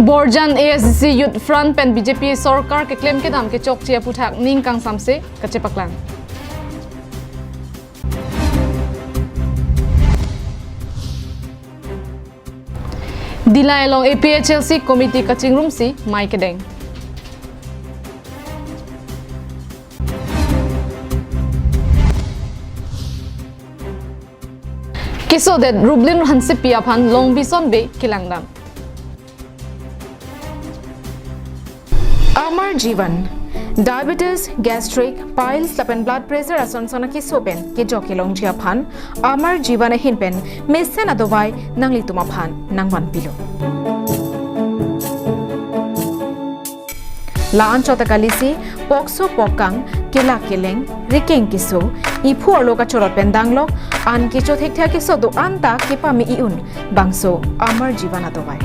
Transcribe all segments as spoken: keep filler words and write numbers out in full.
Borjan A S D C Youth Front pen B J P sorkar keklem kedam kechokche aphuthak ning kangsamse kachepaklang. Dillai along A P H L C committee kachingrumsi mei kedeng. Kesodet Rublin Hansepi aphan long bison be kelangdam. Amar Jeevan, diabetes, gastric, piles lapen blood pressure ason son akeso pen kejok kelongji aphan Amar Jeevan ahin pen mesen adovai nanglitum aphan nangvanpilo. La-an chot akalisi, pokso pokkang, kelak keleng, rikeng keso, iphu arlo kachorot pen danglok, an kecho thekthek akeso do-an ta kepame i-un, bangso Amar Jeevan adovai.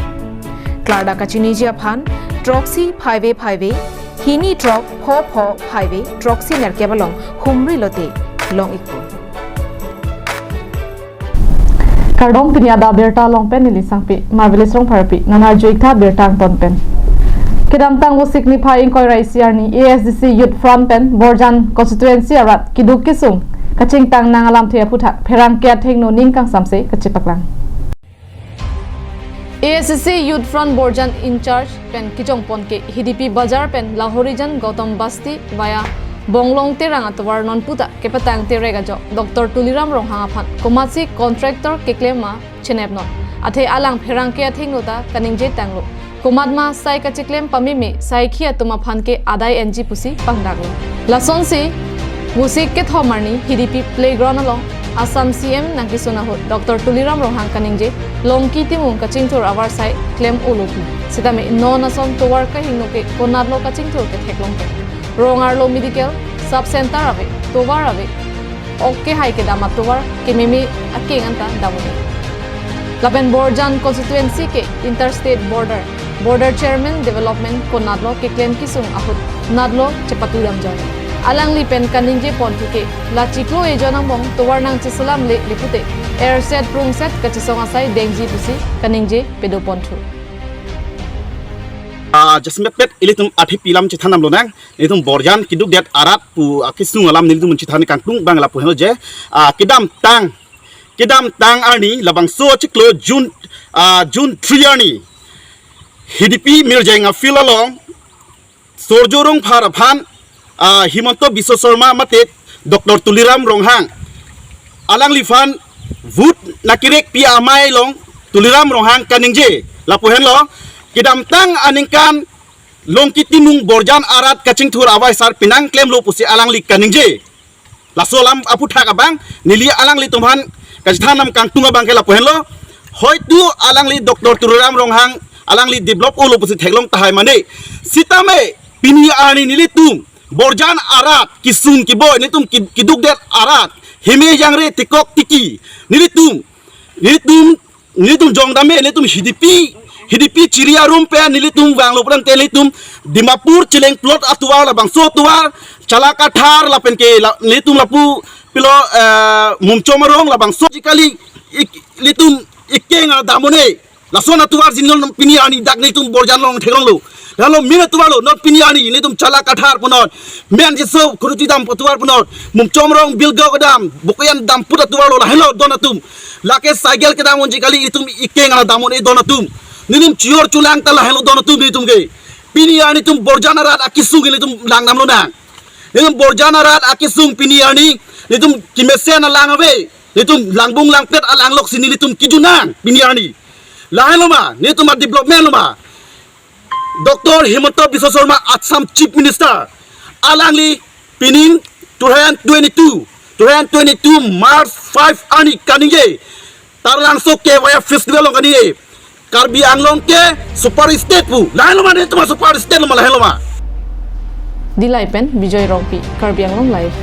Klardak kachiniji aphan, throksi phaive phaive, hini throk pho pho phaive, throksi nerkep along humri lote long-ikpo. Kardom, pini adap abirta along pen neli Sangpi Marvelous Rongpharpi, nang arju-ik tha birta angton pen. Kedamtang Vosik niphai ingkoi ra isi arni A S D C Youth Front pen Borjan constituency arat keduk kesung kachingtang nang alamthe aphuthak pherangke athengno ning kangsamse kachepaklang. A S D C Youth Front Borjan in-charge pen kejongpon ke Hidipi Bazar pen Lahorijan Gautam Basti via Bonglong Terang atovar nonputa kepatang terek ajok Doctor Tuliram Ronghang aphan komatsi contractor keklem ma chenepnon. Athe alang pherangke athengno ta kaningje tanglo. Komatma sai kachiklem pameme saikhi atum aphan ke adai enji pusi pangdaklo. Lasonsi Vosik kethom arni Hidipi playground along Assam C M nangkesun ahut Doctor Tuliram Ronghang kaningje Longki Timung kachingthur avarsai klem-olo pu. Sitame non ason tovar kahingno ke konatlo kachingthur ketheklong ke. Rong arlo medical, sub center ave, tovar ave. Ok kehai kedam atovar kememe akeng anta damde. Lapen Borjan constituency ke interstate border, border chairman development konatlo keklem kesung ahut natlo chepatudam joi. Alangli pen kaningje ponthu ke, la chiklo ejon angbong tovar nangcheselamle lipute, erset prungset kachesong asai dengji pusi kaningje pedo ponthu. Ah, jasemet pet ilitum athe pilam chethan damlonang. Nelitum Borjan keduk det arat pu akesung alam nelitum chethan kangtung abang lapu henlo je. Ah, kedamtang, kedamtang arni labangso chiklo June, ah, June three arni Hidipi Mirjeng a-field along Surjya Rongphar aphan, ah, Himanta Biswa Sarma mate Doctor Tuliram Ronghang alangliphan vote nangkerek pi amei along Tuliram Ronghang kaningje lapu henlo, kedamtang aningkan Longki Timung Borjan arat kachingthur avarsai penang klemlo pusi alangli kaningje. Laso alam aphuthak abang neli alanglitum aphan kachethan nang kangtung abang ke lapu henlo. Hoitu alangli Doctor Tuliram Ronghang alangli develop-olo pusi theklong tahai mane. Sitame pini arni nelitum Borjan arat kesung keboi, nelitum ke-, keduk det arat, heme jangre tekok tiki, nelitum, nelitum nelitum jongdame, nelitum Hidipi, Hidipi chiri arum pen nelitum vanglo pran te nelitum Dimapur chileng plot atovar labangso atovar, Chalakathar lapen ke la, nelitum lapu pilo, eh, Mumchom arong labangso chikali ik, nelitum ikeng adamone. Lason atovar jinol pini arni dak nelitum Borjan along theklonglo. Lalo min atovarlo, non pini arni nelitum Chalakathar punon, men jiso khuruti dam atovar punon, Mumchom arong Bilgaon kedam, Bokoyan dam put atovarlo, lahenlo don atum. Lake cycle kedam unji kali, itum ikeng adamone don atum. Nelitum chior chulang ta lahenlo don atum nelitum ke. Pini arni nelitum Borjan arat akesung nelitum langdamlonang. Nelitum Borjan arat akesung pini arni nelitum kemesen alang ave. Nelitum langbung langpet alang loksi nelitum kejunang pini arni. Lahenlo ma, nelitum a-development lo ma. Doctor Himanta Biswa Sarma, Assam Chief Minister, alangli pining two thousand twenty-two, two thousand twenty-two March five arni kaningje, Taralangso Kevaya Festival along kaningje, Karbi Anglong ke super state pu. Lahenlo ma, nelitum super state lo ma, lahenlo ma. Dillai pen Bijoy Rongpi, Karbi Anglong Live.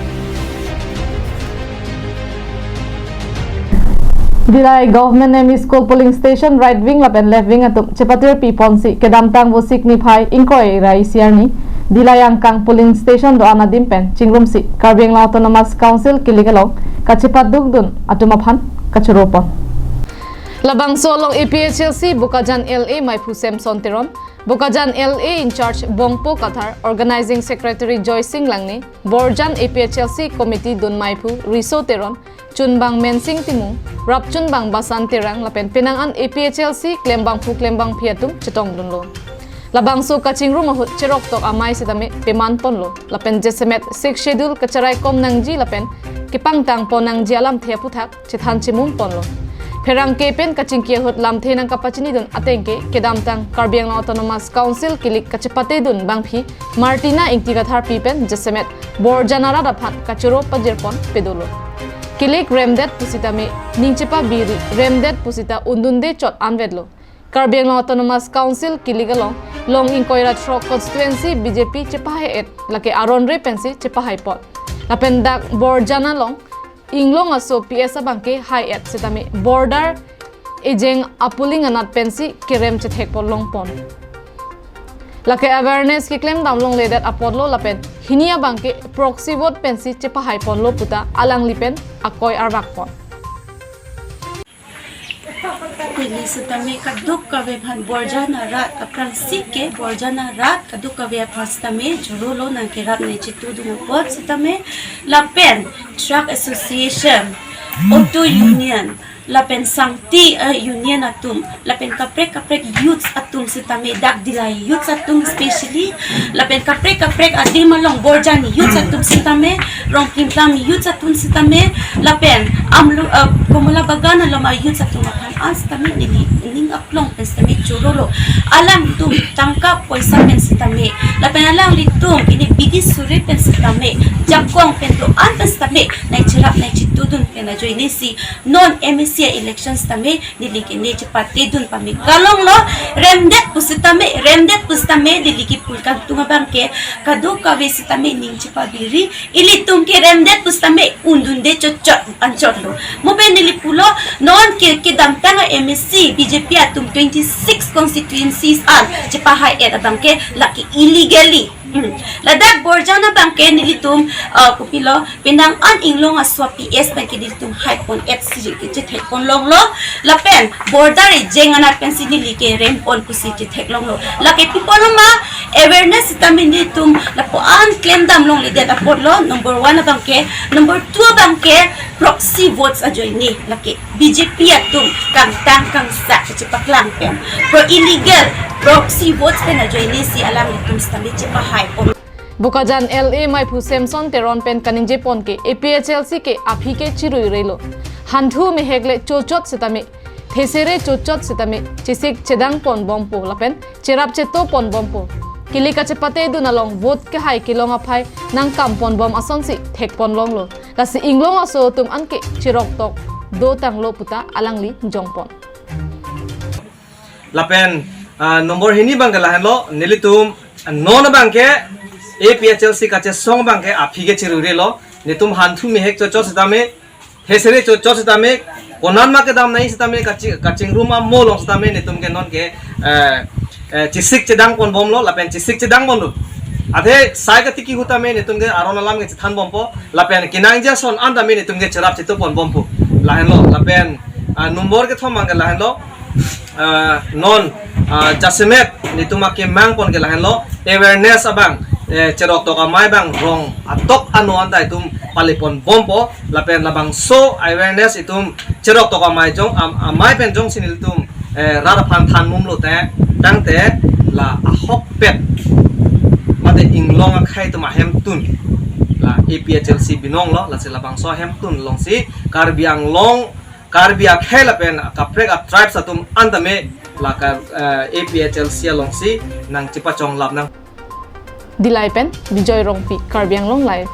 Dillai Government M E School polling station right wing lapen left wing atum chepatirpi ponsi kedamtang Vosik niphai ingkoi ra isi arni Dillai angkang polling station do-an adim pen chingrumsi Karbi Anglong Autonomous Council kilik along kachepadukdun atum aphan kachoro pon. Labangso along A P H L C Bokajan L A Maiphu Samson Teron, Bokajan L A in-charge Bongpo Kathar, Organizing Secretary Joysing Langne, Borjan A P H L C Committee dun maiphu Riso Teron, chunbang Mensing Timung, rapchunbang Basan Terang lapen penang an A P H L C klembangphu klembangphi atum chetongdunlo. Labangso kachingrum ahut cheroktok amei sitame peman ponlo lapen jasemet Sixth Schedule kacharaikom nangji lapen kepangtang pon nangji alamthe aphuthak chethan chimum ponlo. Pherangke pen kachingki ahut lamthe nangkapachinidun ateng ke kedamtang Karbi Anglong Autonomous Council kilik kachepatedun bangphi Martina Ingti Katharpi pen jasemet Borjan arat aphan kachoro pajirpon pedolo. Kilik remdet pusitame ning chepabiri, remdet pusita undunde chot anvetlo. Karbi Anglong Autonomous Council kilik along, long ingkoi ra throk constituency B J P chepahai-et, lake aron re pensi chepahaipon. Lapen dak Borjan along, Inglong aso P S abangke hai-et sitame border ejeng apuling anat pensi kerem chethekpon longpon. Lake awareness keklem dam longledet apotlo lapen hini abangke proxy vote pensi chepahaiponlo puta alangli pen akoi arvakpon. Neli sitame kadokave aphan Borjan arat aphrangsi ke Borjan arat kadokave aphan sitame chorolo nangkerap nangchetudun apot sitame lapen Truck Association, Auto Union, lapen Sangti, eh, Union atum, lapen kaprek kaprek youths atum sitame, dak Dillai youths atum specially, lapen kaprek kaprek adim along Borjan youths atum sitame, Rongkimtam youths atum sitame, lapen Amlu, eh, Komala Bagan along a-youths atum aphan an sitame neli ning aklong pen sitame chorolo. Alangtum tangka poisa pen sitame, lapen alanglitum ini bidi suri pen sitame, jakong pen do-an pen sitame nangcherap nangchetudun pen ajoinesi non M A C election sitame neli ke ne chepatedun pame kalonglo. Remdet pusitame, remdet pusitame neli kipu kangtung abangke kadokave sitame ning chepabiri, ilitum ke remdet pusitame undunde chotchot anchotlo. Mo pen neli pulo, non ke kedamtang a-M A C B J P atum twenty-six constituencies an chepahai-et abangke lake illegally. Hmm. Ladak Borjan abangke nelitum, uh, kopilo, penang an Inglong aso P S pen ke nelitum haipon-et si kechethekpon longlo. Lapen border ejeng anat pensi neli kerempon pusi chetheklonglo. Lake pi apotlo ma, awareness sitame nelitum lapu-an klemdam longledet apotlo, number one abangke, number two abangke proxy votes ajoine lake B J P atum kangtang kangsak kachepaklang pen pro illegal proxy votes pen ajoinesi alanglitum sitame chepahaipon. Bokajan L A maiphu Samson Teron pen kaningjepon ke A P H L C ke aphi ke chiruirelo. Hanthu mehek le chochot sitame, thesere chochot sitame, chesik chedangpon bompo lapen cherap chetopon bompo. Kilik kachepatedun along vote kehai kelong aphai nangkampon bom asonsi thekpon longlo. Lasi Inglong aso atum anke cheroktok dotanglo puta alangli jongpon. Lapen, ah, number hini abangke lahenlo, nelitum, ah, non abangke A P H L C kachesong abangke aphi ke chiruirelo, netum hanthu mehek chochot sitame, thesere chochot sitame, konat ma kedam nai sitame, kachi-, kachingrum amo along sitame, netum ke non ke, eh, eh, chesik chedangpon bomlo, lapen chesik chedangponlo. Athe sai katiki ahut tame netum ke aron alam ke chethan bompo, lapen kenangji ason an tame netum ke cherap chetopon bompo. Lahenlo, lapen, ah, number kethom abangke lahenlo, ah, non, ah, jasemet netum akemangpon ke lahenlo, awareness abang, eh, cheroktok amei abang rong atok ano anta itum palepon bompo, lapen labangso awareness itum cheroktok amei jong, am-, amei pen jongsi nelitum, eh, rat aphan than mumlo te, tangte la ahokpet mate Inglong akhei atum ahemtun, la A P H L C binonglo, lasi labangso ahemtun alongsi Karbi Anglong, Karbi akhei lapen kaprek a-tribes atum an tame la ka, eh, A P H L C alongsi nangchepachonglap nang. Dillai pen Bijoy Rongpi, Karbi Anglong Live.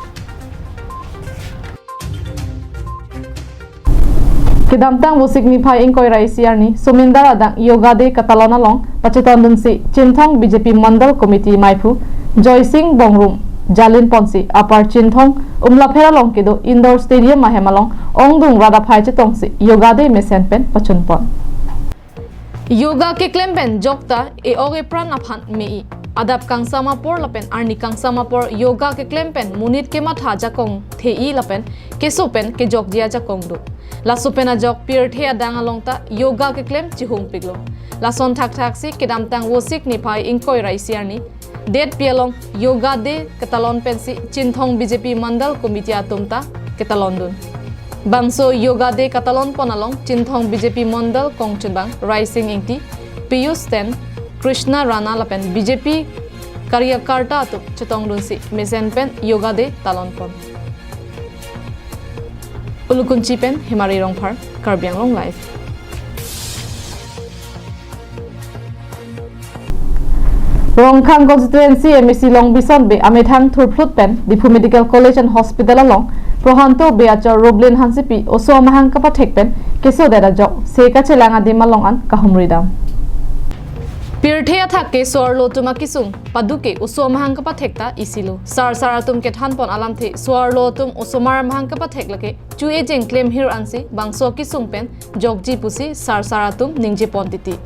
Kedamtang Vosik niphai ingkoi ra isi arni, Sumindar adang Yoga Day katalon along pachetondunsi Chinthong B J P Mandal Committee maiphu Joysing Bongrung jalinponsi Upper Chinthong Umlapher along kedo Indoor Stadium ahem along ongdung rat aphai chetongsi Yoga Day mesen pen pachunpon. Yoga keklem pen jokta e-ok epran aphan me-i. Adap kangsam apor lapen arni kangsam apor yoga keklem pen monit kematha ajakong the-i lapen keso pen kejokji ajakong do. Laso pen ajok pirthe adang along ta yoga keklem chihungpiklo. Lason thakthaksi kedamtang Vosik niphai ingkoi ra isi arni, Detpi along Yoga Day ketalon pensi Chinthong B J P Mandal Committee atum ta ketalon dun. Bangso Yoga Day ketalon pon along Chinthong B J P Mandal kongchunbang Raising Ingti, Piyush Sen, Krishna Rana lapen B J P karyakarta atum chetong dunsi mesen pen Yoga Day talon pon. Ulukunchi pen Hemari Rongphar, Karbi Anglong Live. Rongkhang constituency M A C Longbison Bey amethang thurphlut pen Diphu Medical College and Hospital along Prohanto Bey achor Rublin Hansepi oso amahang kapathek pen kesodet ajok se kachelang adim along an kahumri dam. Pirthe athak ke so-arlo atum akesung paduke oso amahang kapathek ta isilo. Sarsar atum kethan pon alamthe so-arlo atum osomar amahang kapathek lake chu-e jeng klem hir ansi bangso akesung pen jokji pusi sarsar atum ningje pon titi.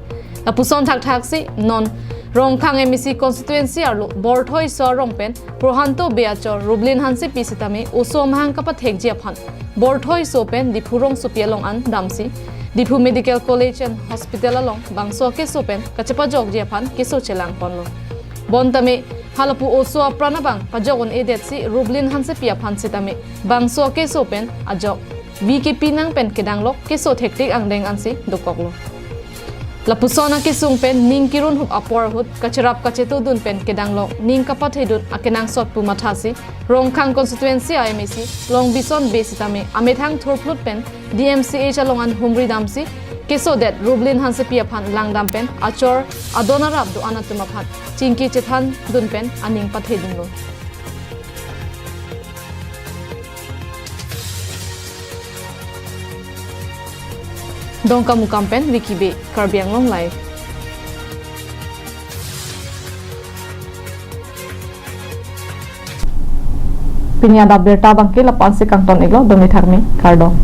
Lapuson thakthaksi non Rongkhang M A C constituency arlo Borthoi so arong pen Prohanto Bey achor Rublin Hansepi sitame oso amahang kapathekji aphan Borthoi so pen Diphu rongsopi along an damsi Diphu Medical College and Hospital along bangso keso pen kachepajokji aphan keso chelang ponlo. Bontame halapu oso apran abang pajok un-edetsi Rublin Hansepi aphan sitame bangso keso pen ajok V K P nang pen kedanglok keso thektik angdeng ansi dokoklo. Lapuson akesung pen ning kirun hup apor ahut kacherap kachetu dun pen kedanglok ning kapathedun akenangsot pu mathasi Rongkhang constituency a M A C Longbison Bey sitame amethang thurphlut pen D M C H along an humri damsi kesodet Rublin Hansepi aphan langdam pen achor adon arap do-an atum aphan chingki chethan dun pen aning pathedunlo. Dongkamukam pen Vicky Bey, Karbi Anglong Live. Pini adap birta abangke lapu-an si kangton iklo, dumi thakmi, kardom.